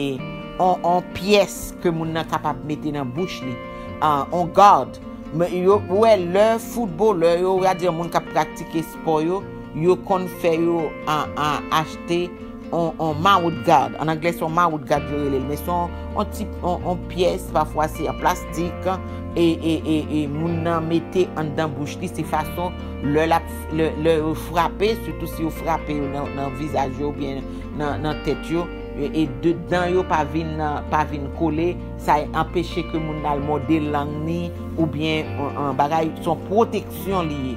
on, on pyès ke moun nan kapab mete nan bouch li. A, on gad. Men yo, ou wè, lè foutbolè yo, ou wè, di moun k ap pratike spò yo, yo konn fè yo, a, a, achte on, on mouth guard. An anglè, se on mouth guard yo rele l, men se on, on ti, on, on pyès, pafwa se an plastik, e, e, e, e moun nan mete anndan bouch li, se fason lè l ap, lè, lè yo frape, sitou si yo frape yo nan, nan vizaj yo oubyen nan, nan tèt yo, e, e de dan yo pa vin, pa vin kole, sa anpeche ke moun nan al mòde lang ni, oubyen, an, an bagay, se on pwoteksyon li ye.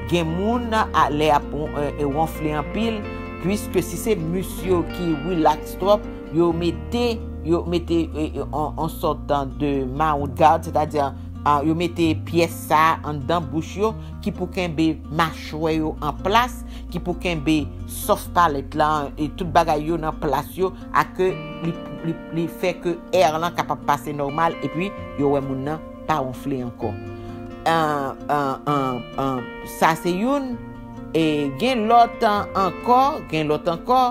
Gen moun, a, lè ap, e, e, wonfle anpil, piske si se mis yo ki relax twòp, yo mete, yo mete, e, e, on, on sòt de mouth guard, sètadi, a, yo mete pyès sa a anndan bouch yo, ki pou kenbe machwè yo an plas, ki pou kenbe soft palate la, e tout bagay yo nan plas yo, a ke li, li, li fè ke air lan kapab pase nòmal, epi yo wè moun nan pa wonfle ankò. An, an, an, an, sa se youn. E gen lòt, an, ankò, gen lòt ankò,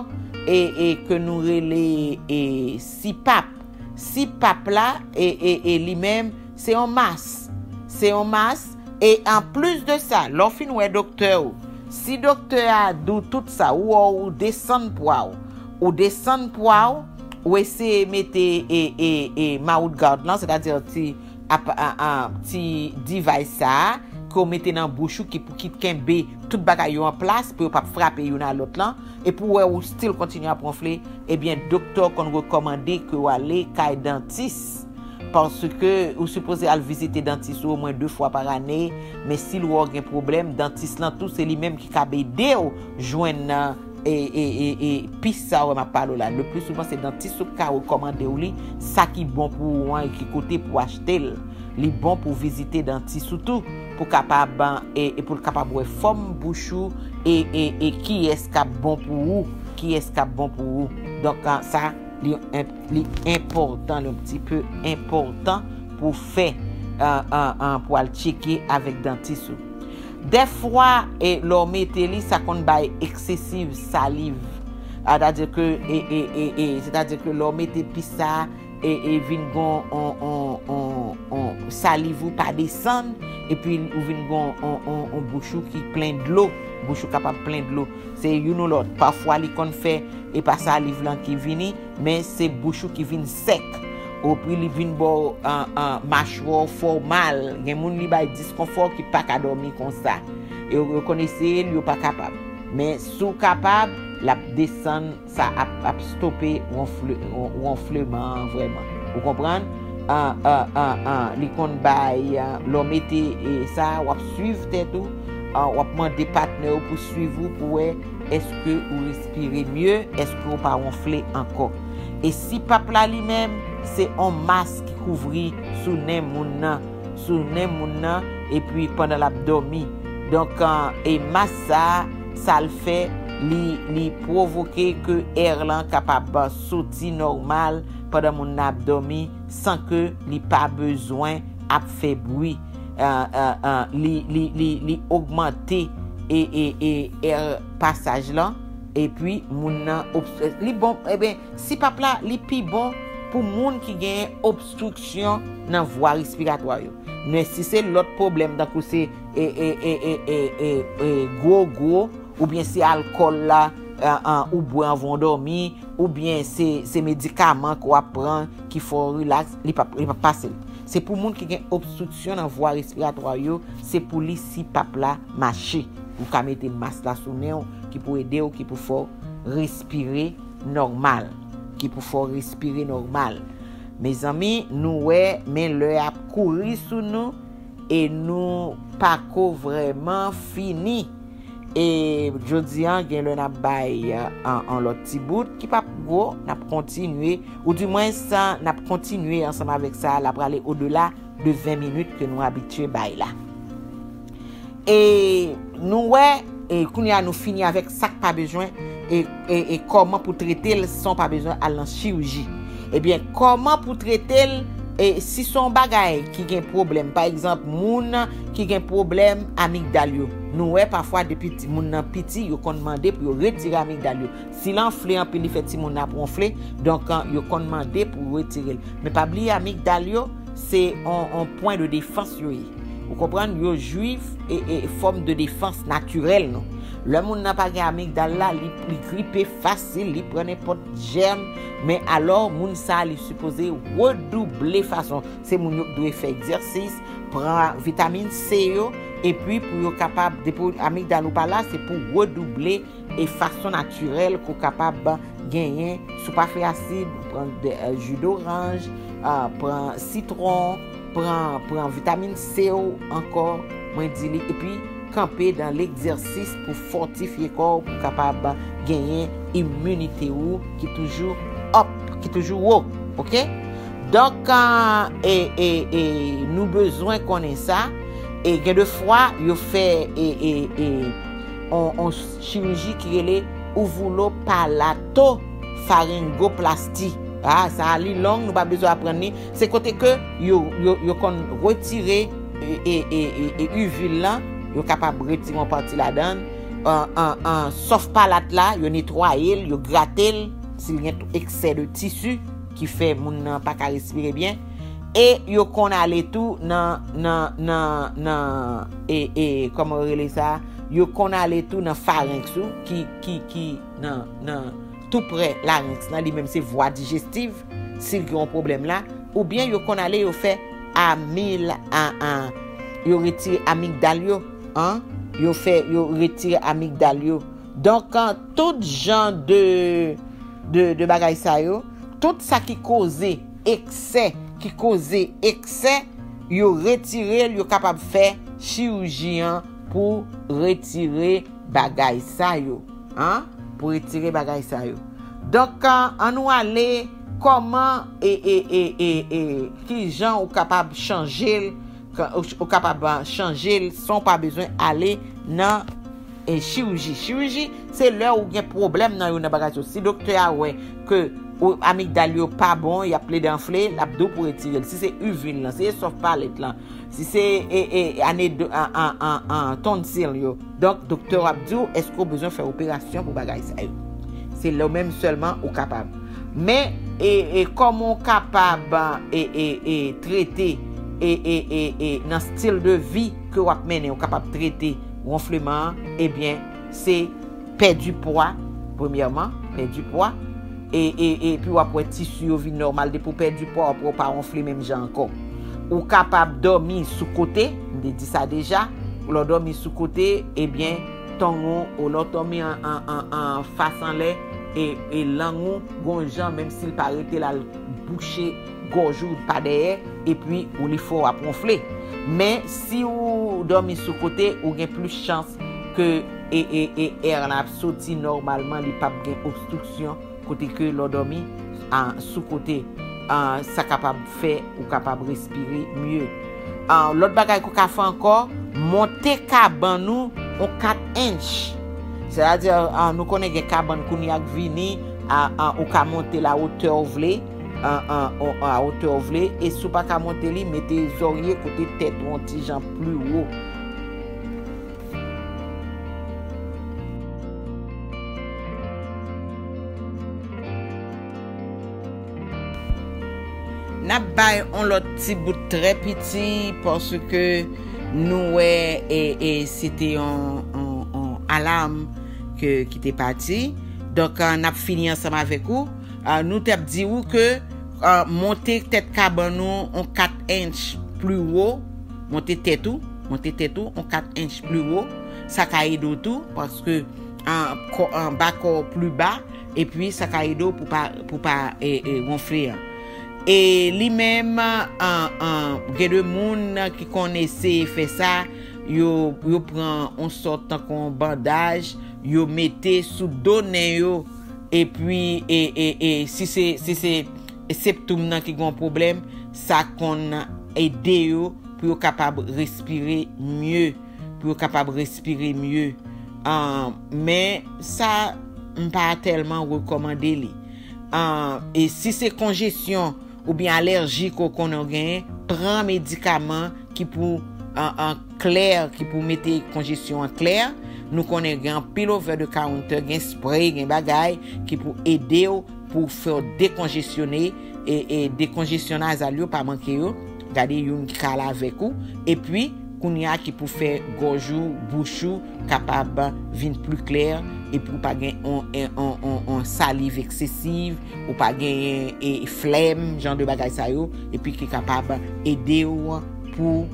e, e ke nou rele, e, CPAP. CPAP la, e, e, e li menm, se yon mas. Se yon mas. E anplis de sa, lè w fin wè doktè w, si doktè a di w tout sa, ou wè w desann pwa w, ou desann pwa w, ou eseye mete, e, e, e mouth guard lan, sètadi ti ap, a, a, ti device sa a, ke w mete nan bouch ou ki pou ki kenbe tout bagay yo an plas pou yo p ap frape youn a lòt lan, epi w wè ou still kontinye ap wonfle, ebyen, doktè w konn rekòmande ke w ale kay dantis. Paske ou sipoze al vizite dantis ou omwen de fwa pa ane, men si l wè w gen pwoblèm, dantis lan tou se li menm ki kab ede w jwenn, e, e, e, e pis sa w wè m ap pale w la. Le pli souvan se dantis ou ki ka rekòmande w li, sa ki bon pou ou an e ki kote pou w achte l. Li bon pou w vizite dantis ou tou, pou kapab, e, e pou l kapab wè fòm bouch ou, e, e, e kiyès k ap bon pou ou, kiyès k ap bon pou ou. Donk, a, sa, li, li enpòtan, li yon ti pe enpòtan pou fè, a, a, a, pou al tcheke avèk dantis ou. Dèfwa, e, lè w mete li, sa konn bay eksesiv saliv. A, sètadi ke, e, e, e, e, sètadi ke lè w mete pis sa, e, e vin gon on, on, on, on saliv ou pa desann, epi ou vin gon on, on, on bouch ou ki plen dlo, bouch ou kapab plen dlo. Se youn ou lòt. Pafwa li konn fè, e pa saliv lan ki vini, men se bouch ou ki vin sèk. Epi li vin ba w, an, an, machwè w fè w mal. Gen moun li bay diskonfò ki pa ka dòmi konsa. E yo, yo konn eseye l, yo pa kapab. Men si w kapab, l ap desann, sa ap, ap stope wonfle-, won-, wonfleman an vrèman. Ou konprann? An, an, an, an, li konn bay, an, lè w mete, e, sa, w ap swiv tèt ou, an, w ap mande patnè w pou swiv ou, pou wè èske ou respire mye, èske ou pa wonfle ankò. E CPAP la li menm, se on mas ki kouvri sou nen moun nan, sou nen moun nan, epi pandan l ap dòmi. Donk, an, e mas sa, sa l fè, li, li pwovoke ke air lan kapab soti nòmal pandan moun nan ap dòmi, san ke li pa bezwen ap fè bwi. An, an, an, li, li, li, li ogmante e, e, e, èr pasaj lan, epi moun nan obs- li bon, eben, CPAP la, li pi bon pou moun ki genyen obstriksyon nan vwa respiratwa yo. Men si se lòt pwoblèm, tankou se e, e, e, e, e, e, e, gwo gwo, oubyen se alkòl la, an, an, ou bwè anvan w dòmi, oubyen se, se medikaman ke w ap pran ki fè w rilaks, li p ap, li p ap pase l. Se pou moun ki gen obstriksyon nan vwa respiratwa yo, se pou li CPAP la mache. Ou ka mete mas la sou nen w, ki pou ede w, ki pou fè w respire nòmal. Ki pou fè w respire nòmal. Mezanmi, nou wè, men lè ap kouri sou nou, e nou pako vrèman fini. E jodi a, gen lè n ap bay, an, an lòt ti bout ki p ap gwo, n ap kontinye, oudimwens, n ap kontinye ansanm avèk sa, l ap prale odela de ven minit ke nou abitye bay la. E nou wè, e kounye a nou fini avèk sa k pa bezwen, e, e, e kòman pou trete l san w pa bezwen al nan chiriji. Ebyen, kòman pou trete l, e si se yon bagay ki gen pwoblèm, pa egzanp, moun ki gen pwoblèm amigdal yo, nou wè pafwa depi ti- moun nan piti, yo konn mande pou yo retire amigdal yo. Si l anfle anpil, li fè timoun nan ap wonfle, donk, an, yo konn mande pou retire l. Men pa bliye, amigdal yo, se on, on pwen de defans yo ye. Ou konprann? Yo jwi e, e fòm de defans natirèl nou. Lè moun nan pa gen amigdal la, li, li gripe fasil, li pran nenpòt jèm, men alò, moun sa, li sipoze redouble fason. Se moun yo k dwe fè egzèsis, pran vitamin C yo, epi pou yo kapab, depi amigdal ou pa la, se pou redouble e fason natirèl ke w kapab genyen, si w pa fè asid, pran de, e, ji doranj, e, pran sitwon, pran, pran vitamin C w ankò, mwen di li, epi kanpe dan legzèsis pou fòtifye kò w, pou kapab genyen iminite ou ki toujou up, ki toujou wo, oke? Donk, e, e, e, nou bezwen konnen sa, e gen de fwa, yo fè, e, e, e, on, on chiriji ki rele ouvulopalato-faryngoplasti. A, sa a li long, nou pa bezwen aprann li. Se kote ke yo, yo, yo konn retire, e, e, e, e, e uvil lan, yo kapab retire yon pati ladan l. An, an, an, sòf palat la, yo netwaye l, yo grate l, si l gen eksè de tisi ki fè moun nan pa ka respire byen. E yo konn ale tou nan, nan, nan, nan, e, e, kòman yo rele sa? Yo konn ale tou nan farenks ou, ki, ki, ki nan, nan tou prè larenks lan, li menm se vwa dijestiv, si l gen yon pwoblèm la, oubyen yo konn ale, yo fè amil, an, an, yo retire amigdal yo, an, yo fè, yo retire amigdal yo. Donk, an, tout jan de, de, de bagay sa yo, tout sa ki koze eksè, ki koze eksè, yo retire l, yo kapab fè chiriji an pou retire bagay sa yo, an, pou retire bagay sa yo. Donk, an, annou ale, kòman e, e, e, e, e, ki jan ou kapab chanje l, ka- ou, ou kapab, a, chanje l san w pa bezwen ale nan, e, chiriji. Chiriji, se lè ou gen pwoblèm nan youn nan bagay sa yo. Si doktè a wè ke ou, amigdal yo pa bon, y ap plede anfle, l ap di w pou retire l. Si se uvil lan, si se sòf palèt lan, si se, e, e, anedo-, an, an, an, an, tonsil yo. Donk, doktè w ap di w, èske w bezwen fè operasyon pou bagay sa yo? Se lè w menm sèlman ou kapab. Men, e, e, kòman w kapab, e, e, e, trete, e, e, e, e, nan stil de vi ke w ap mennen, ou kapab trete wonfleman an, ebyen, se pèdi pwa, premyèman, pèdi pwa, e, e, e, epi w ap wè tisi yo vin nòmal. Depi w pèdi pwa, w ap wè w pa wonfle menm jan ankò. Ou kapab dòmi sou kote, m te di sa deja, lè w dòmi sou kote, ebyen, tong ou, ou lè w dòmi an, an, an, an fas anlè, e, e lang ou, gon jan, menm si l pa rete la, l bouche gòj ou pa dèyè, epi ou li fè w ap wonfle. Men, si ou dòmi sou kote, ou gen plis chans ke, e, e, e, èr la ap soti nòmalman, li p ap gen obstriksyon, kote ke lè w dòmi, a, sou kote, a, sa kapab fè ou kapab respire mye. A, lòt bagay ke w ka fè ankò, monte kabann ou on kat ench. Sètadi, a, nou konnen gen kabann kounye a k vini, a, a, ou ka monte l a wotè w vle, a, a, o-, a wotè w vle, e si w pa ka monte li, mete zòrye kote tèt ou on ti jan pli wo. N ap bay yon lòt ti bout trè piti paske nou wè e, e se te yon, yon, yon alam ke, ki te pati. Donk, ah, n ap fini ansanm avèk ou. Ah, nou t ap di ou ke, ah, monte tèt kabann ou yon kat ench pli wo, monte tèt ou, monte tèt ou yon kat ench pli wo, sa ka ede w tou, paske, ah, kò, anba kò w pli ba, epi sa ka ede w pou pa, pou pa, e, e, wonfle an. E li menm, an, an, gen de moun ki konn eseye fè sa, yo, yo pran yon sòt tankou yon bandaj, yo mete sou do nen yo, epi, e, e, e, si se, si se septoum nan ki gen yon pwoblèm, sa konn ede yo pou yo kapab respire mye, pou yo kapab respire mye. Ah, men sa, m pa tèlman rekòmande li. Ah, e si se konjesyon oubyen alèji ke w konnen w genyen, pran medikaman ki pou, ah, ah, klè, ki pou mete konjesyon an klè. Nou konnen gen anpil over the counter, gen spray, gen bagay ki pou ede w, pou fè w dekonjesyone, e, e dekonjesyon nazal yo, pa manke yo. Gade youn ki ka al avèk ou. Epi, kounye a ki pou fè gòj ou, bouch ou kapab vin pli klè, epi ou pa gen on, on, on, on, on saliv eksesiv, ou pa genyen, e, flèm, jan de bagay sa yo, epi ki kapab ede w pou,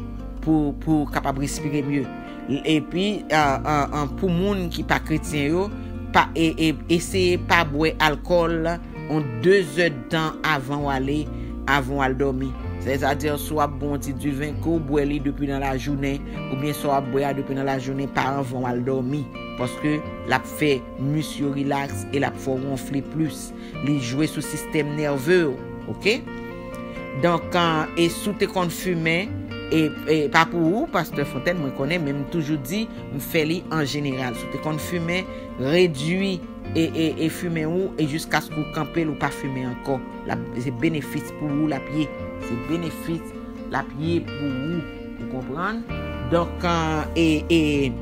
pou, pou kapab respire mye. Epi, ah, ah, ah, pou moun ki pa kretyen yo, pa, e, e, eseye pa bwè alkòl yon de zè d tan avan w ale, avan w al dòmi. Sètadi, si w ap bwè yon ti diven, ke w bwè li depi nan lajounen, oubyen sa w ap bwè a depi nan lajounen, pa anvan w al dòmi. Paske l ap fè mis yo rilaks e l ap fè w wonfle plis. Li jwe sou sistèm nève w, oke? Donk, ah, e si w te konn fimen, e, e pa pou ou, Pastè Fontaine, mwen konnen, men m toujou di, m fè li an jeneral. Si w te konn fimen, redui e, e, e fimen ou, e jiskaske w kanpe l, ou pa fimen ankò. L ap, se benefis pou ou l ap ye. Se benefis l ap ye pou ou. Ou konprann? Donk, ah, e, e,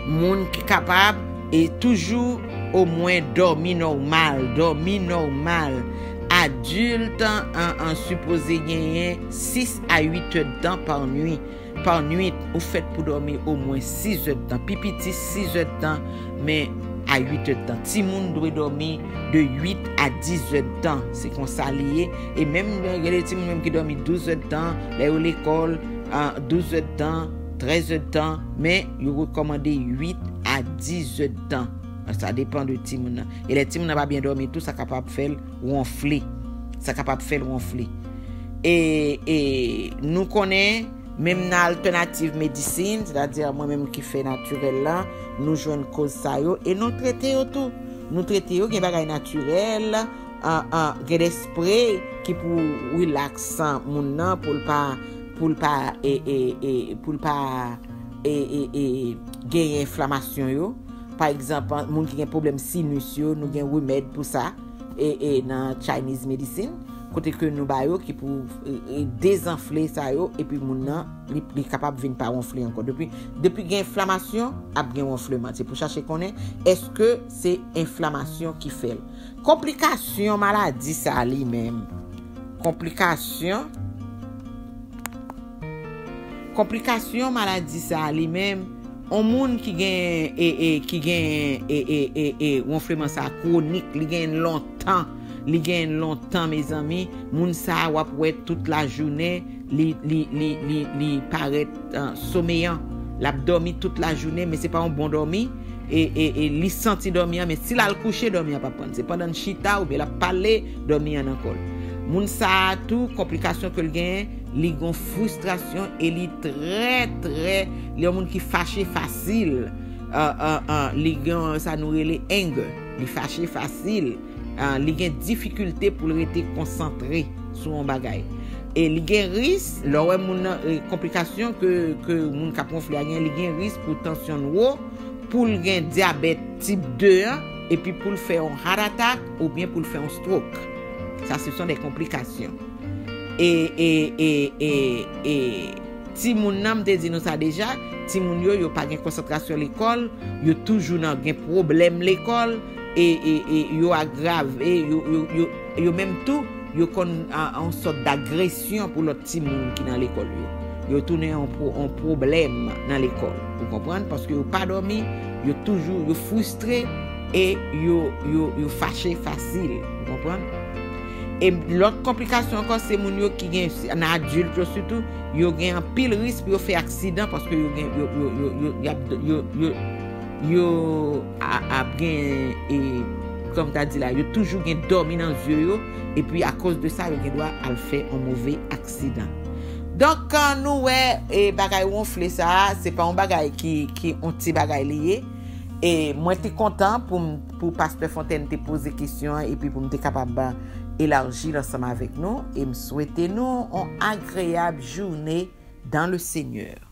moun ki kapab, e toujou omwen dòmi nòmal, dòmi nòmal. Adilt, an, an sipoze genyen sis a uit è d tan pa nwi. Pa nwit, ou fèt pou dòmi omwen sis è d tan. Pi piti, sis è d tan, men a uit è d tan. Timoun dwe dòmi de uit a diz è d tan. Se konsa li ye. E menm, gen de timoun menm ki dòmi douz è d tan, lè yo lekòl, ah, douz è d tan, trèz è d tan, men yo rekòmande uit a diz è d tan. Sa depann de timoun nan. E lè timoun nan pa byen dòmi tou, sa kapab fè l wonfle. Sa kapab fè l wonfle. E, e nou konnen, menm nan alternative medicine, sètadi mwen menm ki fè natirèl la, nou jwenn koz sa yo, e nou trete yo tou. Nou trete yo, gen bagay natirèl, ah, ah, gen de spray ki pou rilaks moun nan, pou l pa, pou l pa, e, e, e, pou l pa, e, e, e, genyen enflamasyon yo. Pa egzanp, moun ki gen pwoblèm sinus yo, nou gen remèd pou sa, e, e nan Chinese medicine, kote ke nou ba yo ki pou, e, e, dezanfle sa yo, epi moun nan, li, li kapab vin pa wonfle ankò. Depi, depi gen enflamasyon, ap gen wonfleman. Se pou chache konnen, èske se enflamasyon ki fè l? Konplikasyon maladi sa li menm. Konplikasyon Konplikasyon maladi sa a li menm, yon moun ki gen, e, e, ki gen, e, e, e, e, wonfleman sa a kwonik, li gen lontan, li gen lontan, mezanmi, moun sa a w ap wè tout lajounen, li, li, li, li, li parèt, ah, someyan, l ap dòmi tout lajounen, men se pa yon bon dòmi, e, e, e li santi dòmi an, men si l al kouche, dòmi an p ap pran l. Se pandan l chita oubyen l ap pale, dòmi an nan kò l. Moun sa a tou, konplikasyon ke l genyen, li gon fristrasyon e li trè, trè, li yon moun ki fache fasil. Ah, ah, ah, li gen sa nou rele anger. Li fache fasil. Ah, li gen difikilte pou l rete konsantre sou yon bagay. E li gen ris, lè w wè moun nan, e, konplikasyon ke, ke moun k ap wonfle a gen, li gen ris pou tansyon l wo, pou l gen dyabèt tip de an, epi pou l fè yon heart attack oubyen pou l fè yon stroke. Sa, se son de konplikasyon. E, e, e, e, e, timoun nan, m te di nou sa deja, timoun yo, yo pa gen konsantrasyon lekòl, yo toujou nan gen pwoblèm lekòl, e, e, e yo agrave, yo, yo, yo, yo menm tou, yo konn a- a yon sòt dagresyon pou lòt timoun ki nan lekòl yo. Yo tounen yon, pro, yon pwoblèm nan lekòl. Ou konprann? Paske yo pa dòmi, yo toujou, yo fristre e yo, yo, yo fache fasil. Ou konprann? E lòt konplikasyon ankò, se moun yo ki gen, nan adilt yo sitou, yo gen anpil risk pou yo fè aksidan paske yo gen, yo, yo, yo, yo, y ap, yo, yo, yo a- ap gen, e, kòm ta di la, yo toujou gen dòmi nan zye yo, epi akoz de sa, yo gen dwa al fè yon move aksidan. Donk, kan nou wè, e, bagay wonfle sa a, se pa yon bagay ki, ki yon ti bagay li ye. E mwen te kontan pou m, pou Pastè Fontaine te poze kesyon an, epi pou m te kapab elaji l ansanm avèk nou. E m swete nou yon agreyab jounen dans le Seigneur.